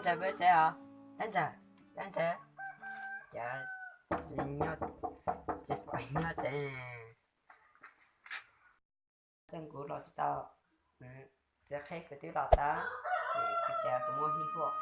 Ntawd peb tsev os, dab ntawd, dab ntawd, cas nyob tsis pom nyob tsev. Txawj nkuv los tsis tau, txiv qhe kwv twb los tau, ces kuv cas kuv muaj hib huaj.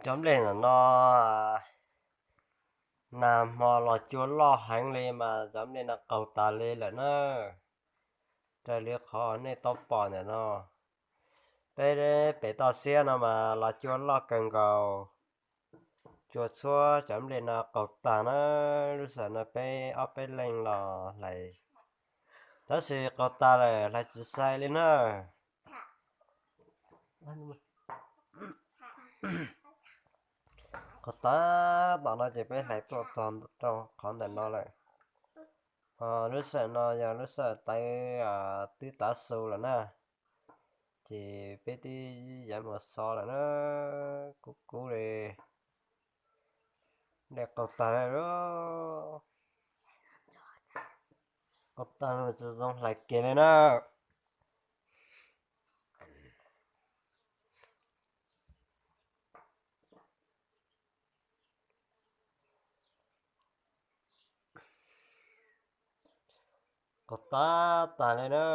Cov nplej no, nag hmo los cua loj heev li mas cov nplej no qaug tas li lawm na. Raws li qhov nej tau pom ntawm no, peb pem toj siab no mas los cua loj kawg nkaus. Cua tshuab cov nplej no qaug tag na. Lub sij hawm no peb ob peb leeg los hlais, tab sis qaug tag lawm hlais tsis sai li na. Qaug tag tom no ces peb hlais tuaj txog rau qhov ntawm no lawm. Lub sij hawm no yog lub sij hawm tawv, twb tav su lawm na, ces peb twb yuav mus xov lawm na. Kub kub li, dej qaug tag li. Qaug tag no tsis zoo hlais kiag li na. Qaug tag tag li na.